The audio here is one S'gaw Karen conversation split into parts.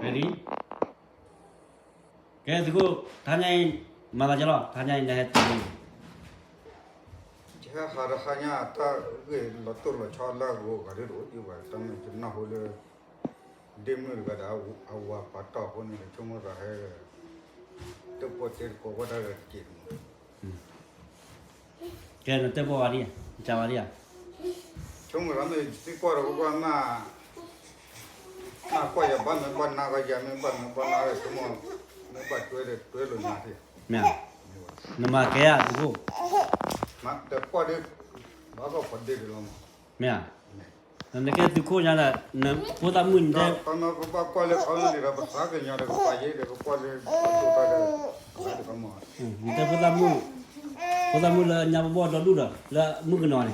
ready, ကဲသုးခိၣ်, တဟါညါအံၤ မၤသးကလီၤ, တဟါညါအံၤ နဟဲတုၤလံ, ယဟဲဟးတဟါညါတၢ်ဂ့ၢ်လီၤတိၢ်လီၤဆီလၢအဂုၤအဂၤဒ်တအိၣ်ဒံးဘၣ်, တၢ်မ့ၢ်ယနၢ်ဟူလၢ ဒ့မုၣ်တဂၤဒီးအဝၤပာ်တီၢ်အဃိန့ၣ် ဆိကမိၣ်သးဟဲ တၢ်ပိာ်တဲတကိးဝဲဒၣ်ဒီးတက့ၢ်န့ၣ် ကဲနတဲဘၣ်ဝဲဒၣ်, နတဲဝဲဒၣ်, ဆိကမိၣ်သးမ့ၢ်သံကွၢ်ဒီးကွၢ်မး, နကွၢ်ယၤဘၣ်မ့ၢ်ဘၣ်နၤဘၣ်ယၤမ့ၢ်ဘၣ်နၤဘၣ်နၤဒီး ဆိကမိၣ်, မ့ၢ်ဘၣ်တွဲဒီးတွဲလိာ်နၤသ့, မ့ၢ်, နမၤကဲဧါသုးခိၣ်, တကွၢ်ဒီး, ဘၣ်ကီၢ်ဖီဒ့ဒ်လီၤမး, မ့ၢ်ဧါ, နကဲသုးခိၣ်ညါဒီး နဖိသၣ်မုၣ်နတဲ, ပဘၣ်ကွၢ်လၢခီလံဒီး ပသးကညီၤဒီးကပာ်ယဲဒီး ပကွၢ်လၢ, နတဲဖိသၣ်မုၣ်, ဖိသၣ်မုၣ်လၢညါဘီၣ်ဘီၣ်ဒီဒူၣ်ဒီး လၢမုၣ်ကနီၤန့ၣ်,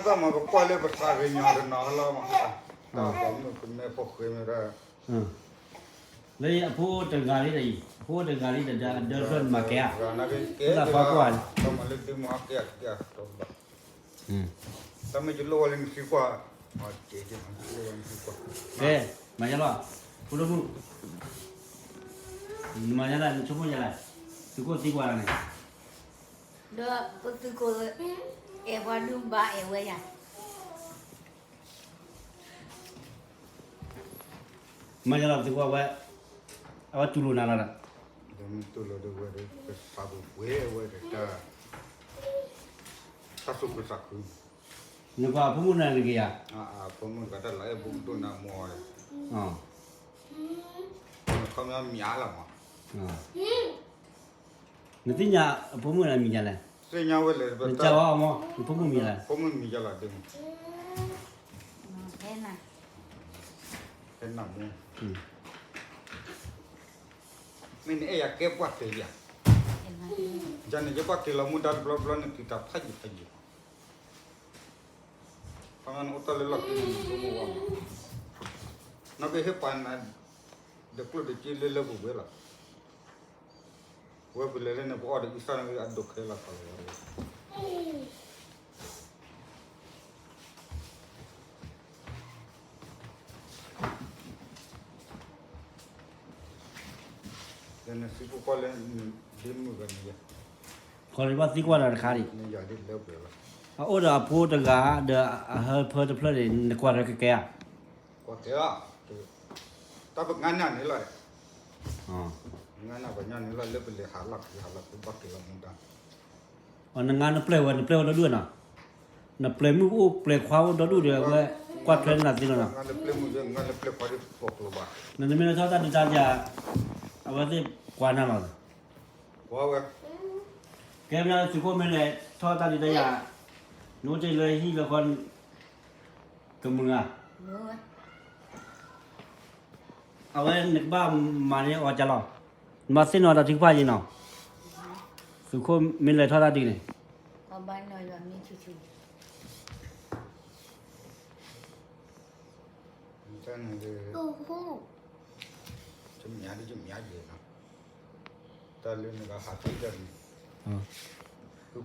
တၢ်မၤကကွၢ်လၢပသးကညီၤတနီၤလီၤမး, တၢ်ပိာ်မုၣ်ကမဲဖိဃဲမ့ၢ်ဒီး, လၢအဖိတဂၤလံဒီးအံၤ အဖိတဂၤလံဒီး ဒီးဖျၢၣ်နမၤကဲဧါ, ဖိသၣ်ခွါကွၢ်, တၢ်မၤလၢဒ့မုၣ်အကဲအကဲအကဲ, တၢ်မ့ၢ်ယလိၣ်ဝဲလၢနသံကွၢ်, ကဲ, မၤယါလီၤ, ဖိဒိၣ်မုၣ်, နမၤယါလၢနဆိကမိၣ်ယါလၢ, သုးခိၣ်သံကွၢ်လၢန့ၣ်, ဒီးပသုးခိၣ်, အဲၣ်ပှၤဒုးဘၣ်အဲၣ်ဝဲယၤ မၤယါလီၤသုးခိၣ်ဝဲ, အဝဲတူၢ်လိာ်နၤလီၤဒီး, တူၢ်လိာ်ဒီးဝဲဒီး ကစၢ်ပှ့ၤဝဲဒီးတၢ်, တၢ်သူၣ်ခုသးခု, နကွၢ်အဖိမုၣ်နၤတဂ့ၤဧါ, အဖိမုၣ်တဂၤတၢ်လီၤအဲၣ်ဘူးကဒိၣ်နၤမီၢ်, ခီပညီမံၤအါလီၤမး, နသ့ၣ်ညါအဖိမုၣ်နၤမံၤဒ်လဲၣ်, သ့ၣ်ညါဝဲလဲၣ်, နကၢ်ဝဲအီၤမး နဖိမုၣ်မံၤလဲၣ်, ဖိမုၣ်မံၤဒ်လဲၣ်ဒ့မုၣ်, ဟဲနၤမူ, မ့ၢ်နအဲၣ်ယၤကဲပှၢ်တဲာ်ယၤ, ယၤန့ၣ် ယဘၣ်က့ၤလီၤမူဒါတဘျီဘျီန့ၣ် တုၤတၢ်ဖးယံာ်ဖးယံာ်, ခီပညီနအိၣ်တ့ၢ်လၢလီၢ်ခံန့ၣ် နဆိကမိၣ်ဝဲမး, နီၢ်က့ဟ့ၣ်ပှၤနၤ, ဒီးကျိၣ်ဒီးစ့လၢလၢပှဲၤပှဲၤလီၤ, ဝဲပလဲၤလၢန့ၣ် ပအီၣ်ဒီးအံသၣ်န့ၣ် အဒိးခဲလၢာ်ခီလီၤဝဲ ဒီးနသံကွၢ်ကွၢ်လၢ ဒ့မုၣ်ဂၤန့ၣ်ယါ, ခီလံဘၣ်သံကွၢ်ဒီးတခါဒံး, အအိၣ်ဒီးအဖိတဂၤဒီးအဟၢဖၢတဖျၢၣ်န့ၣ် နကွၢ်ထွဲကကဲဧါ, ကွၢ်ထွဲလီၤ, တၢ်ပငါနၢ်န့ၣ်လီၤ, ပငါနၢ်ပှၤညီန့ၣ်လီၤ လၢပလဲၤဟးလီၢ်ခံဟးလီၢ်ခံဘၣ်က့ၤလီၤမူဒါ နငါနပျဲၢ်ဝဲ နပျဲၢ်ဝဲဒီဒူၣ်နီၤ, နပျဲၢ်မုၣ်အိၣ်ပျဲၢ်ခွါအိၣ်ဒီဒူၣ်ဒီး အဝဲကွၢ်ထွဲနၤသ့လီၤနီၤ, နမ့ၢ်လဲၤထီၣ်တၢ်ဒုးတၢ်ယၤ, အဝဲသ့ၣ်ကွၢ်နၤလီၤ, ကဲမ့ၢ်သုးခိၣ်မ့ၢ်လဲၤထီၣ်တၢ်ဒုးတၢ်ယၤ, နအိၣ်တ့ၢ်လၢဟံၣ်လၢဃီ, ကမုာ်ဧါ အဝဲနကဘၣ်မၤန့ၢ်အီၤကလီၤ, နဘၣ်သ့ၣ်နီၣ်ဒီးထုကဖၣ်ယံၤနီၤ, သုးခိၣ်မ့ၢ်လဲၤထီၣ်တၢ်ဒုးန့ၣ်, တၢ်လၢနကဟးထံၣ်တၢ်န့ၣ်, လၢ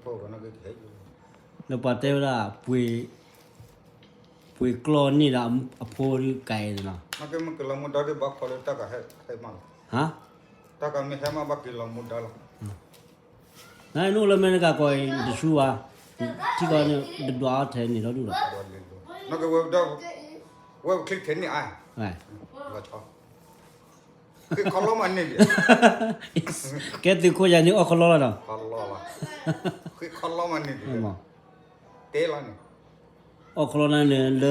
ပှၤတဲဝဲဒၣ် ပှ့ၤကျီၢ်န့ၢ်ဒီးအဖိဒုးကဲန့ၣ်လီၤ, မ့ၢ်က့ၤလီၤမူဒါဒ်ဘၣ်ခီလၢတၢ်ကဟဲမးလီၤ, တၢ်ကမ့ၢ်ဟဲမးဘၣ်က့ၤလီၤမူဒါလီၤ, နအိၣ်လၢအမဲရကၤကီၢ်အံၤ နတဆူဘၣ်, ထံကီၢ်န့ၣ် တဒွးအီၣ်ထဲန့ၣ်လီၤဒူၣ်လီၤ, ဝဲပချံထဲန့ၣ်အါ, လီၤဆီ ဃ့ခီလီမးန့ၣ်ဒံး, ကဲသုးခိၣ်ယၤန့ၣ်အီၣ်ခီလီလီၤနီၤ, ဃ့ခီလီမးန့ၣ်ဒံး, တဲလီၤန့ၣ်, အီၣ်ခီလီန့ၣ်လၢ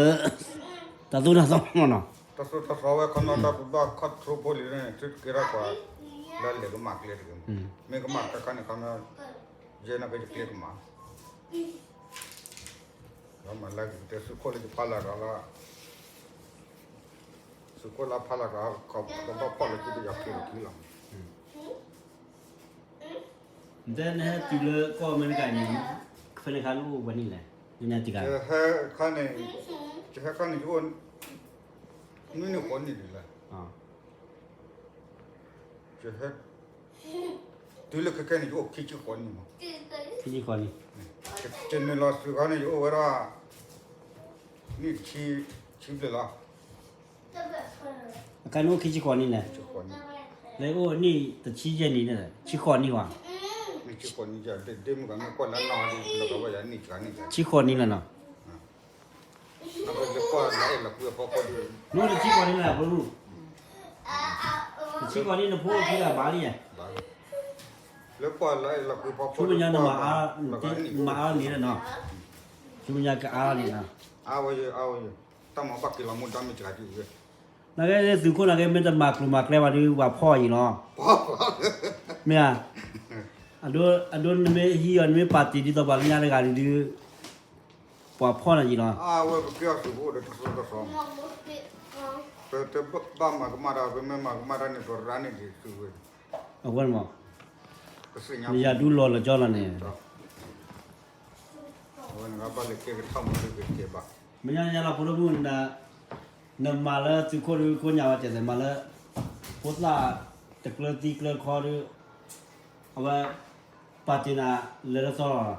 တၢ်သူၣ်တၢ်သီမးနီၤ, တၢ်သူၣ်တၢ်သီဝဲခီနီၤ တၢ်ပဘၣ်ခီၣ်ထီၣ်ဖိလံၤန့ၣ် သုတကဲထီၣ်ပှၤ လၢလဲၤကမၣ်ကျဲတဂ့ၤ, မ့ၢ်ကမၣ်တခါန့ၣ်ခီနီၤ, ယဲန့ၣ်ကယကျဲကမၣ် မၤလၢကတဲသုးခိၣ်လၢယဖးလၢ်ဒီးလီၤ, သုးခိၣ်လၢဖးလၢ်ဒီး ကဘၣ်ဖီၣ်လီၤစုဒီးယၤချ့လီၤခံလီၤ, နတဲနဟဲတုၤလၢကီၢ်အမဲရကၤန့ၣ် ဖဲန့ၣ်ခါနအိၣ်ဝဲန့ၣ်လဲၣ်, နတဂၤ, ယဟဲခါန့ၣ် ယအိၣ် နွံနံၣ်ဃိးနံၣ်ဒံးလီၤ, ယဟဲ တုၤလၢခဲခဲန့ၣ် ယအိၣ်ခံဆံဃိးနံၣ်မး, ခံဆံဃိးနံၣ်, ယနုာ်လီၤသုးခါန့ၣ် ယအိၣ်ဝဲဒၣ် နံၣ်ဆံ ဆံဘျဲၣ်လီၤ, အကါန့ၣ်အိၣ်ခံဆံဃိးနံၣ်န့ၣ်, လၢအိၣ်နံၣ်တဆံယဲၢ်နံၣ်န့ၣ် ဆံဃိးနံၣ်ဝဲ, ဆံဃိးနံၣ်လီၤ, နအိၣ်တဆံဃိးနံၣ်လီၤ, ဖိမုၣ်, တဆံဃိးနံၣ်နဖိအိၣ်ခံဂၤဘၣ်လံ, လၢပှၤလၢလီၤကွံဖိဖိ ဆူမဲာ်ညါနမၤအါ, မၤအါန့ၣ်လီၤနီၤ, ဆူမဲာ်ညါကအါန့ၣ်လီၤ, အါဝဲယ အါဝဲယ တၢ်မၤဘၣ်က့ၤလီၤမူဒါမ့ၢ်စှၤက့ၤဝဲ, နကဲသုးခိၣ်နကဲမ့ၢ်တမၤကျိၤမၤကျဲဘၣ်ဒီး ပှၤဖီၣ်အီၤအံၤလီၤ, မ့ၢ်ဧါ, အဒိ အဒိနမ့ၢ်ဟံးအီၤ နမ့ၢ်ပာ်တ့ၢ်ဒ်သိးပှၤလၢညါတဂၤဒုး ပှၤဖီၣ်နၤအံၤလီၤ, အဝဲပကဲအီၤသုးဖိဒီးတစိၤတစိၤ, ပတဘၣ်မၤကမၣ်တၢ် ပမ့ၢ်မၤကမၣ်တၢ်န့ၣ် ပရၤန့ၣ်ဒ်သုးဝဲ, အဝဲန့ၣ်မး, နယၤဒုးလီၤလၢကၠီလီၤန့ၣ် အဝဲနကဘၣ်လဲၤကဲကထီၣ်မၤလၢကကဲဘၣ်, မ့ၢ်ညါညါလီၤဖိဒိၣ်မုၣ်, နမၤလၢသုးခိၣ်ဒုးကိးညါဝဲကဲးသး မၤလၢ ဖိသၣ်တကျၢၤသံကျၢၤခီဒုး, အဝဲ ပာ်တ့ၢ်နၤလဲၤလၢသီလီၤ,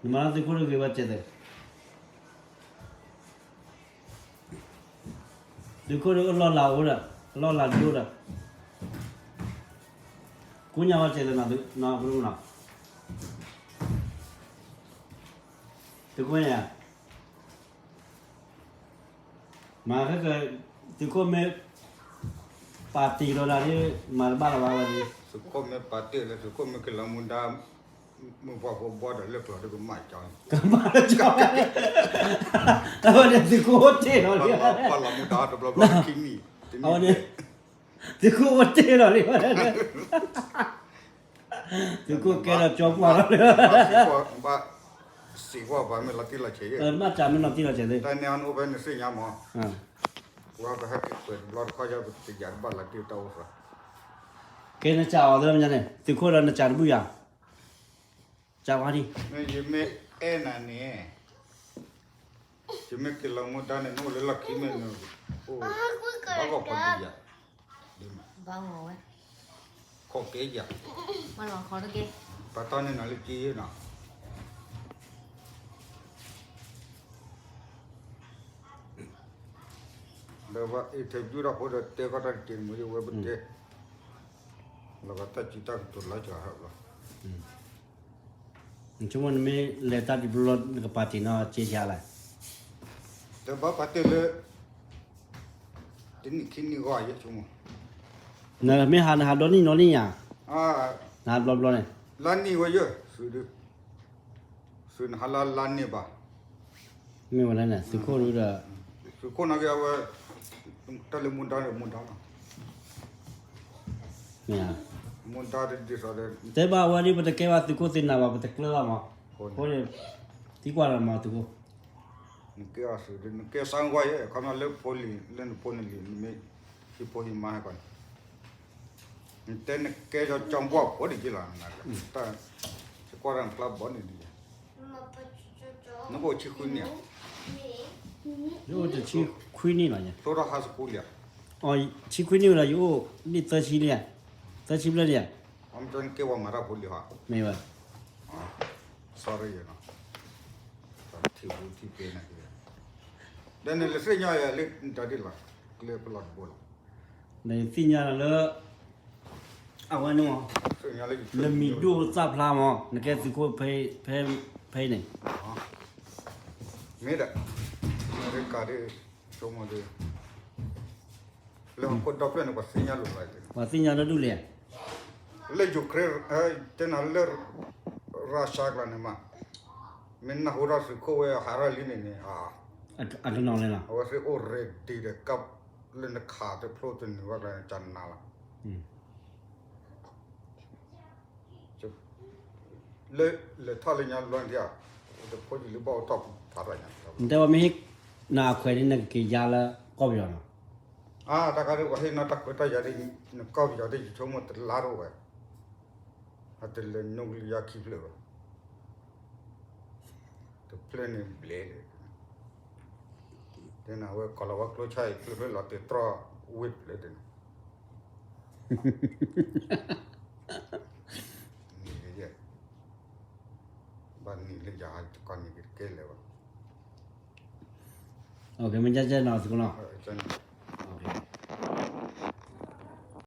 နမၤလၢသုးခိၣ်ဒုးဂ့ၤဝဲကဲးသး သုးခိၣ်ဒုးအလီၢ်လၤအိၣ်ဒီး, အလီၢ်လၤဒုးအိၣ်ဒီး, ကိးညါဝဲကဲးသးနီၤ, သုးခိၣ်န့ၣ်, မၤခဲက, သုးခိၣ်မ့ၢ် ပာ်တ့ၢ်လီၤနၤဒ် မၤတဘၣ်လၢၤဘၣ်ဝဲဒ်, သုးခိၣ်မ့ၢ်ပာ်တ့ၢ်လၢ သုးခိၣ်မ့ၢ်က့ၤလီၤမူဒါ မုၢ်ပှၢ်ဖိဘီဒီးလၢကျိၤဒ်ကမၣ်ကၠီန့ၣ်, ကမၣ်ကၠီ, အဝဲန့ၣ်သုးခိၣ်အိၣ်တ့ၢ်လီၤလံ, ပှၤလီၤမူဒါတဘျီဘျီခံနံၣ်, အဝဲန့ၣ် သုးခိၣ်အိၣ်တ့ၢ်လီၤလံ, သုးခိၣ်ကဲထီၣ်ကၠီပှၢ်လီၤလံ, ဘၣ်စံးကွၢ်ပှၤမ့ၢ်လီၤတံၢ်လီၤဆဲး, ဘၣ်တၢ်မ့ၢ်လီၤတံၢ်လီၤဆဲးသ့, တၢ်န့ၣ်အအိၣ်ဖဲနသ့ၣ်ညါမး, ပှၤပဟဲက့ၤကွဲးတဘျီတခီ ယပတယၤတဘၣ်လီၤတံၢ်တၢ်အိၣ်သး, ကဲနစးအီၤသ့ၣ်ညါန့ၣ် သုးခိၣ်ဒီးနစးတဘုၣ်ယၤ, စးဝါဒံး, ယမ့ၢ်အဲၣ်နၤန့ၣ် ယမ့ၢ်က့ၤလီၤမူဒါန့ၣ် နအိၣ်လၢလီၢ်ခံမ့ၢ်န့ၣ်, အိၣ်, ဘၣ်ဂီၢ်ပှၤဒံးယၤ, ဘၣ်ဂီၢ်ဝဲ, ခီၣ်က့ယၤ, ဘၣ်လီၤခီတက့ၢ်, ပှၤတီန့ၢ်နၤလၢက့ယဲနီၤ, ဒီးပှၤ interview တၢ်ဖိဒီးတဲကီၢ်တၢ်တက့ၢ်မ့ၢ်ယဝဲပတဲ, လီၤဂာ်တၢ်စံးတၢ်ကတိၤလၢကဟဲဘျီ နဆိကမိၣ်နမ့ၢ်လဲၤတၢ်ဒ်ဘျီ နကပာ်တ့ၢ်နီၢ်က့ဆါလဲၣ်, တဘၣ်ပာ်တ့ၢ်လၢ တနံၣ်ခံနံၣ်ဂီၢ်ယဲဆိကမိၣ်, နမ့ၢ်ဟးနဟးဒီနံၣ်နီၢ်နံၣ်ဧါ, နဟးဘျီဘျီန့ၣ်, လါနံၣ်ဝဲယဲ, သုးနဟးလၢလါနံၣ်ဘၣ်, မ့ၢ်ဝဲလဲၣ်န့ၣ် သုးခိၣ်ဒုဒီး, သုးခိၣ်နာ်က့အဝဲ, တၢ်လၢမူဒါဒီးမူဒါလီၤ မူဒါတဒ်သိးဒီး, တဲဘၣ်ဝဲဒ်ပတကဲဘၣ်သုးခိၣ်သ့ၣ်နၤဘၣ် ပတကျၢၤဘၣ်မး, အဃိန့ၣ်, သံကွၢ်လီၤမးသုးခိၣ်, နကဲအီၤသုး နကဲစၢ်ကွၢ်ယဲ ခီဖျိလၢဖိလံၤ လၢနဖိနလံၤ နမ့ၢ်ဟံးဖိဟံးမါဟဲကီးန့ၣ်, နတဲနကဲကၠီကၠီဘှီဖိဒ်ယဲလီၤ, တၢ်, ယကွၢ်တၢ်နဖျါဘီန့ၣ်ဒ်ယဲ, နကအိၣ်ဆံခွံနံၣ်ဧါ, ယအိၣ်တဆံခွံနံၣ်လီၤ, ဖျိထီၣ်ဟါစကူလံဧါ, ဆံခွံနံၣ်ဝဲလီၤ ယအိၣ်နံၣ်သၢဆံလံ, သၢဆံဘျဲၣ်လံဧါ, အမ့ၢ်နကဲပှၤမၤတၢ်ဖိလံဟီ, မ့ၢ်ဝဲ, sorry နီၤ, ထံၣ်ဘူးထံၣ်ပ့ၤနၤက့ၤ, ဒီးနလဲၤသ့ၣ်ညါယၤလၢတၢ်ဒ်လီၤ, ကျဲပလီၢ်တဘိလီၤ, နသ့ၣ်ညါလၢ အဝဲန့ၣ်မး, နမံၤဒိၣ်သၣ်ဖျါမး နကဲသုးခိၣ်ဖဲ, ဖဲ, ဖဲန့ၣ်, မ့ၢ်ဒီး, မ့ၢ်ကးဒ်, ဆိကမိၣ်ဒ်, လၢဟီၣ်ခိၣ်ဒီဖျၢၣ်န့ၣ် ပှၤသ့ၣ်ညါလိာ်သး, ပှၤသ့ၣ်ညါလၢဒူၣ်လဲၣ်, လၢ Ukraine တဲနၤလၢ Russia ကျါန့ၣ်မး, မ့ၢ်နၢ်ဟူထီၣ်သုးခိၣ်ဝဲဟးထီၣ်လံန့ၣ်န့ၣ်, အကနီၤလဲၣ်လီၤ, အဝဲသ့ၣ်အိၣ် ready ဒီးကပ် လၢနခးတဖျိတနုာ်ဘၣ်ကျါန့ၣ် ကနၤလီၤ လၢလဲၤထီၣ်လၢညါလွဲၢ်ဒံးဧါ, တဖိယံာ်လၢဘၣ်အိၣ်ထီၣ်ဖးထီၣ်ညါ, နတဲဝဲမ့ၢ်ဟ့ၣ်နၤအခွဲးန့ၣ် နကက့ၤယါလၢကီၢ်ပယီၤနီၤ, အါ တၢ်ခါဒ်ပှၤဟ့ၣ်နီၣ်တၢ်ခွဲးတၢ်ယာ်ဒ် နကီၢ်ပယီၤဒ်ယဆိကမိၣ်တလါတအိၣ်ဝဲ, အတလဲၤ nuclear ခံဖျၢၣ်ဘၣ်, တဖျၢၣ်န့ၣ်ဘျဲၣ်လံ တဲနၤဝဲကီၤလၤဝါကျိဆါအံၤ ဖျၢၣ်ဖျၢၣ်လီၤတ့ၢ်တြီၢ်ဝ့ၢ်ဖျၢၣ်ဒ်န့ၣ် နံၤလၢယဲ, ဘၣ်နံၤလၢယၤ တကီၢ်နံၤက့ၤတကဲလၢၤဘၣ်, မ့ၢ်ကဲကဲနီၤ သုးခိၣ်နီၤ,